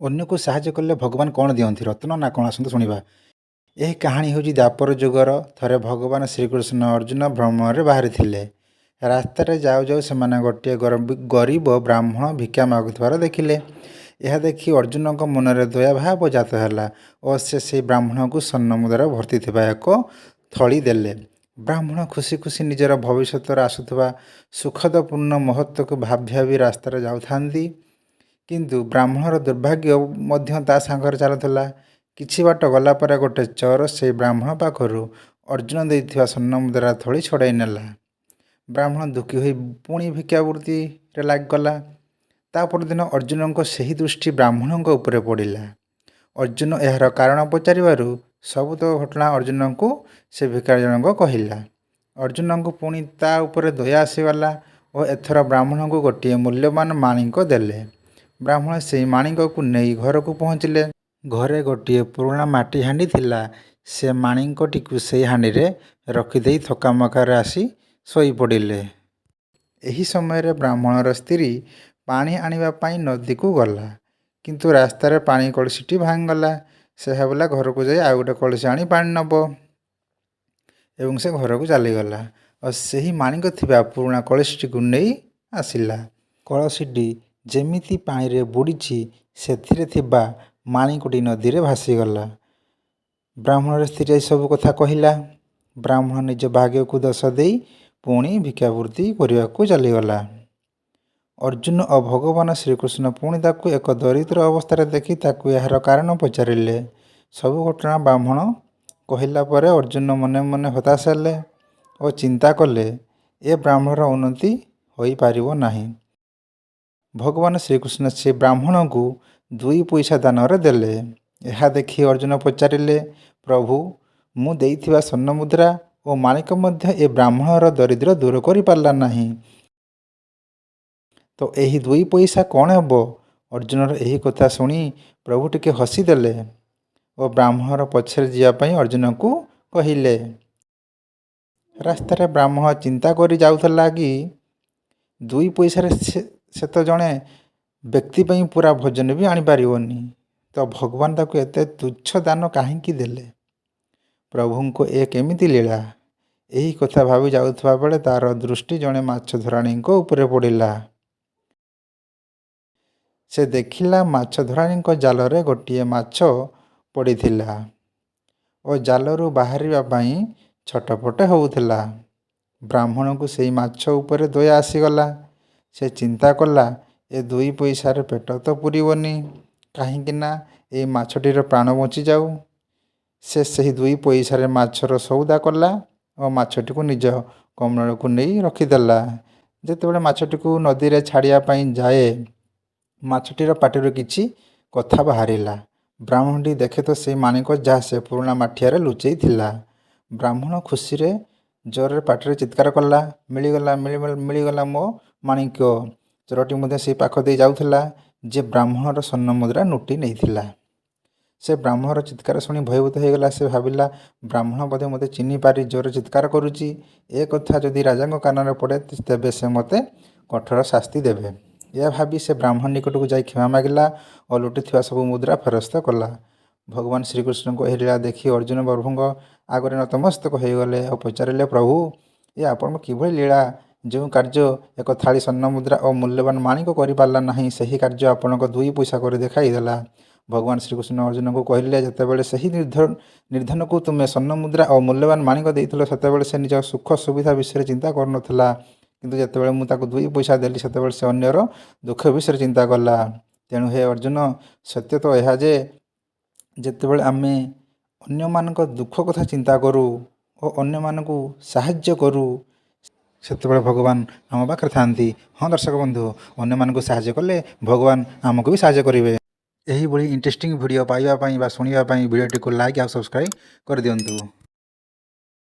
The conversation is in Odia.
ଅନ୍ୟକୁ ସାହାଯ୍ୟ କଲେ ଭଗବାନ କ'ଣ ଦିଅନ୍ତି, ରତ୍ନ ନା କ'ଣ? ଆସନ୍ତୁ ଶୁଣିବା। ଏହି କାହାଣୀ ହେଉଛି ଦ୍ୱାପର ଯୁଗର। ଥରେ ଭଗବାନ ଶ୍ରୀକୃଷ୍ଣ ଅର୍ଜୁନ ଭ୍ରମଣରେ ବାହାରିଥିଲେ। ରାସ୍ତାରେ ଯାଉ ଯାଉ ସେମାନେ ଗୋଟିଏ ଗରିବ ବ୍ରାହ୍ମଣ ଭିକ୍ଷା ମାଗୁଥିବାର ଦେଖିଲେ। ଏହା ଦେଖି ଅର୍ଜୁନଙ୍କ ମନରେ ଦୟାଭାବ ଜାତ ହେଲା ଓ ସେ ସେହି ବ୍ରାହ୍ମଣକୁ ସ୍ୱର୍ଣ୍ଣମୁଦ୍ରା ଭର୍ତ୍ତି ଥିବା ଏକ ଥଳି ଦେଲେ। ବ୍ରାହ୍ମଣ ଖୁସି ଖୁସି ନିଜର ଭବିଷ୍ୟତରେ ଆସୁଥିବା ସୁଖଦପୂର୍ଣ୍ଣ ମୁହୂର୍ତ୍ତକୁ ଭାବି ଭାବି ରାସ୍ତାରେ ଯାଉଥାନ୍ତି। କିନ୍ତୁ ବ୍ରାହ୍ମଣର ଦୁର୍ଭାଗ୍ୟ ମଧ୍ୟ ତା ସାଙ୍ଗରେ ଚାଲୁଥିଲା। କିଛି ବାଟ ଗଲା ପରେ ଗୋଟେ ଚୋର ସେଇ ବ୍ରାହ୍ମଣ ପାଖରୁ ଅର୍ଜୁନ ଦେଇଥିବା ସ୍ୱର୍ଣ୍ଣମୁଦ୍ରା ଥଳି ଛଡ଼ାଇ ନେଲା। ବ୍ରାହ୍ମଣ ଦୁଃଖୀ ହୋଇ ପୁଣି ଭିକ୍ଷାବୃତ୍ତିରେ ଲାଗିଗଲା। ତା ପରଦିନ ଅର୍ଜୁନଙ୍କ ସେହି ଦୃଷ୍ଟି ବ୍ରାହ୍ମଣଙ୍କ ଉପରେ ପଡ଼ିଲା। ଅର୍ଜୁନ ଏହାର କାରଣ ପଚାରିବାରୁ ସବୁତକ ଘଟଣା ଅର୍ଜୁନଙ୍କୁ ସେ ଭିକାରୀ ଜଣକ କହିଲା। ଅର୍ଜୁନଙ୍କୁ ପୁଣି ତା ଉପରେ ଦୟା ଆସିଗଲା ଓ ଏଥର ବ୍ରାହ୍ମଣଙ୍କୁ ଗୋଟିଏ ମୂଲ୍ୟବାନ ମାଣିକ ଦେଲେ। ବ୍ରାହ୍ମଣ ସେହି ମାଣିକକୁ ନେଇ ଘରକୁ ପହଞ୍ଚିଲେ। ଘରେ ଗୋଟିଏ ପୁରୁଣା ମାଟି ହାଣ୍ଡି ଥିଲା। ସେ ମାଣିକଟିକୁ ସେହି ହାଣ୍ଡିରେ ରଖିଦେଇ ଥକାମକାରେ ଆସି ଶୋଇପଡ଼ିଲେ। ଏହି ସମୟରେ ବ୍ରାହ୍ମଣର ସ୍ତ୍ରୀ ପାଣି ଆଣିବା ପାଇଁ ନଦୀକୁ ଗଲା, କିନ୍ତୁ ରାସ୍ତାରେ ପାଣି କଳସୀଟି ଭାଙ୍ଗିଗଲା। ସେ ଭାବିଲା, ଘରକୁ ଯାଇ ଆଉ ଗୋଟେ କଳସୀ ଆଣି ପାଣି ନେବ ଏବଂ ସେ ଘରକୁ ଚାଲିଗଲା ଓ ସେହି ମାଣିକ ଥିବା ପୁରୁଣା କଳସୀଟିକୁ ନେଇ ଆସିଲା। କଳସୀଟି ଯେମିତି ପାଣିରେ ବୁଡ଼ିଛି, ସେଥିରେ ଥିବା ମାଣିକଟି ନଦୀରେ ଭାସିଗଲା। ବ୍ରାହ୍ମଣର ସ୍ତ୍ରୀ ଏସବୁ କଥା କହିଲା। ବ୍ରାହ୍ମଣ ନିଜ ଭାଗ୍ୟକୁ ଦୋଷ ଦେଇ ପୁଣି ଭିକ୍ଷାବୃତ୍ତି କରିବାକୁ ଚାଲିଗଲା। ଅର୍ଜୁନ ଓ ଭଗବାନ ଶ୍ରୀକୃଷ୍ଣ ପୁଣି ତାକୁ ଏକ ଦରିଦ୍ର ଅବସ୍ଥାରେ ଦେଖି ତାକୁ ଏହାର କାରଣ ପଚାରିଲେ। ସବୁ ଘଟଣା ବ୍ରାହ୍ମଣ କହିଲା ପରେ ଅର୍ଜୁନ ମନେ ମନେ ହତାଶ ହେଲେ ଓ ଚିନ୍ତା କଲେ, ଏ ବ୍ରାହ୍ମଣର ଉନ୍ନତି ହୋଇପାରିବ ନାହିଁ। ଭଗବାନ ଶ୍ରୀକୃଷ୍ଣ ସେ ବ୍ରାହ୍ମଣକୁ 2 ପଇସା ଦାନରେ ଦେଲେ। ଏହା ଦେଖି ଅର୍ଜୁନ ପଚାରିଲେ, "ପ୍ରଭୁ, ମୁଁ ଦେଇଥିବା ସ୍ୱର୍ଣ୍ଣମୁଦ୍ରା ଓ ମାଣିକ ମଧ୍ୟ ଏ ବ୍ରାହ୍ମଣର ଦରିଦ୍ର ଦୂର କରିପାରିଲା ନାହିଁ, ତ ଏହି 2 ପଇସା କ'ଣ ହେବ?" ଅର୍ଜୁନର ଏହି କଥା ଶୁଣି ପ୍ରଭୁ ଟିକେ ହସିଦେଲେ ଓ ବ୍ରାହ୍ମଣର ପଛରେ ଯିବା ପାଇଁ ଅର୍ଜୁନଙ୍କୁ କହିଲେ। ରାସ୍ତାରେ ବ୍ରାହ୍ମଣ ଚିନ୍ତା କରି ଯାଉଥିଲା କି 2 ପଇସାରେ ସେ ତ ଜଣେ ବ୍ୟକ୍ତି ପାଇଁ ପୁରା ଭୋଜନ ବି ଆଣିପାରିବନି, ତ ଭଗବାନ ତାକୁ ଏତେ ତୁଚ୍ଛ ଦାନ କାହିଁକି ଦେଲେ? ପ୍ରଭୁଙ୍କ ଏ କେମିତି ଲୀଳା? ଏହି କଥା ଭାବି ଯାଉଥିବା ବେଳେ ତା'ର ଦୃଷ୍ଟି ଜଣେ ମାଛ ଧରାଳୀଙ୍କ ଉପରେ ପଡ଼ିଲା। ସେ ଦେଖିଲା, ମାଛ ଧରାଳୀଙ୍କ ଜାଲରେ ଗୋଟିଏ ମାଛ ପଡ଼ିଥିଲା ଓ ଜାଲରୁ ବାହାରିବା ପାଇଁ ଛଟପଟ ହେଉଥିଲା। ବ୍ରାହ୍ମଣକୁ ସେଇ ମାଛ ଉପରେ ଦୟା ଆସିଗଲା। ସେ ଚିନ୍ତା କଲା, ଏ 2 ପଇସାରେ ପେଟ ତ ପୁରିବନି, କାହିଁକି ନା ଏଇ ମାଛଟିର ପ୍ରାଣ ବଞ୍ଚିଯାଉ। ସେ ସେହି 2 ପଇସାରେ ମାଛର ସଉଦା କଲା ଓ ମାଛଟିକୁ ନିଜ କମଣ୍ଡଳୁକୁ ନେଇ ରଖିଦେଲା। ଯେତେବେଳେ ମାଛଟିକୁ ନଦୀରେ ଛାଡ଼ିବା ପାଇଁ ଯାଏ, ମାଛଟିର ପାଟିରୁ କିଛି କଥା ବାହାରିଲା। ବ୍ରାହ୍ମଣଟି ଦେଖେ ତ ସେଇ ମାଣିକ, ଯାହା ସେ ପୁରୁଣା ମାଠିଆରେ ଲୁଚେଇଥିଲା। ବ୍ରାହ୍ମଣ ଖୁସିରେ ଜୋରରେ ପାଟିରେ ଚିତ୍କାର କଲା, "ମିଳିଗଲା, ମିଳିଗଲା ମୋ ମାଣିକ୍ୟ!" ଚୋରଟି ମଧ୍ୟ ସେଇ ପାଖ ଦେଇ ଯାଉଥିଲା, ଯିଏ ବ୍ରାହ୍ମଣର ସ୍ୱର୍ଣ୍ଣ ମୁଦ୍ରା ଲୁଟି ନେଇଥିଲା। ସେ ବ୍ରାହ୍ମଣର ଚିତ୍କାର ଶୁଣି ଭୟଭୀତ ହୋଇଗଲା। ସେ ଭାବିଲା, ବ୍ରାହ୍ମଣ ବୋଧେ ମୋତେ ଚିହ୍ନି ପାରି ଜୋରରେ ଚିତ୍କାର କରୁଛି। ଏ କଥା ଯଦି ରାଜାଙ୍କ କାନରେ ପଡ଼େ, ତେବେ ସେ ମୋତେ କଠୋର ଶାସ୍ତି ଦେବେ। ଏହା ଭାବି ସେ ବ୍ରାହ୍ମଣ ନିକଟକୁ ଯାଇ କ୍ଷମା ମାଗିଲା ଓ ଲୁଟିଥିବା ସବୁ ମୁଦ୍ରା ଫେରସ୍ତ କଲା। ଭଗବାନ ଶ୍ରୀକୃଷ୍ଣଙ୍କ ଏହି ଲୀଳା ଦେଖି ଅର୍ଜୁନ ପ୍ରଭୁଙ୍କ ଆଗରେ ନତମସ୍ତକ ହୋଇଗଲେ ଓ ପଚାରିଲେ, "ପ୍ରଭୁ, ଏ ଆପଣଙ୍କ କିଭଳି ଲୀଳା? ଯେଉଁ କାର୍ଯ୍ୟ ଏକ ଥାଳି ସ୍ୱର୍ଣ୍ଣ ମୁଦ୍ରା ଓ ମୂଲ୍ୟବାନ ମାଣିକ କରିପାରିଲା ନାହିଁ, ସେହି କାର୍ଯ୍ୟ ଆପଣଙ୍କ 2 ପଇସା କରି ଦେଖାଇଦେଲା।" ଭଗବାନ ଶ୍ରୀକୃଷ୍ଣ ଅର୍ଜୁନଙ୍କୁ କହିଲେ, "ଯେତେବେଳେ ସେହି ନିର୍ଦ୍ଧନକୁ ତୁମେ ସ୍ୱର୍ଣ୍ଣ ମୁଦ୍ରା ଓ ମୂଲ୍ୟବାନ ମାଣିକ ଦେଇଥିଲ, ସେତେବେଳେ ସେ ନିଜ ସୁଖ ସୁବିଧା ବିଷୟରେ ଚିନ୍ତା କରୁନଥିଲା। କିନ୍ତୁ ଯେତେବେଳେ ମୁଁ ତାକୁ 2 ପଇସା ଦେଲି, ସେତେବେଳେ ସେ ଅନ୍ୟର ଦୁଃଖ ବିଷୟରେ ଚିନ୍ତା କଲା। ତେଣୁ ହେ ଅର୍ଜୁନ, ସତ୍ୟ ତ ଏହା ଯେ ଯେତେବେଳେ ଆମେ ଅନ୍ୟମାନଙ୍କ ଦୁଃଖ କଥା ଚିନ୍ତା କରୁ ଓ ଅନ୍ୟମାନଙ୍କୁ ସାହାଯ୍ୟ କରୁ, ସେତେବେଳେ ଭଗବାନ ଆମ ପାଖରେ ଥାଆନ୍ତି।" ହଁ ଦର୍ଶକ ବନ୍ଧୁ, ଅନ୍ୟମାନଙ୍କୁ ସାହାଯ୍ୟ କଲେ ଭଗବାନ ଆମକୁ ବି ସାହାଯ୍ୟ କରିବେ। ଏହିଭଳି ଇଣ୍ଟରେଷ୍ଟିଂ ଭିଡ଼ିଓ ପାଇବା ପାଇଁ ବା ଶୁଣିବା ପାଇଁ ଭିଡ଼ିଓଟିକୁ ଲାଇକ୍ ଆଉ ସବସ୍କ୍ରାଇବ୍ କରିଦିଅନ୍ତୁ।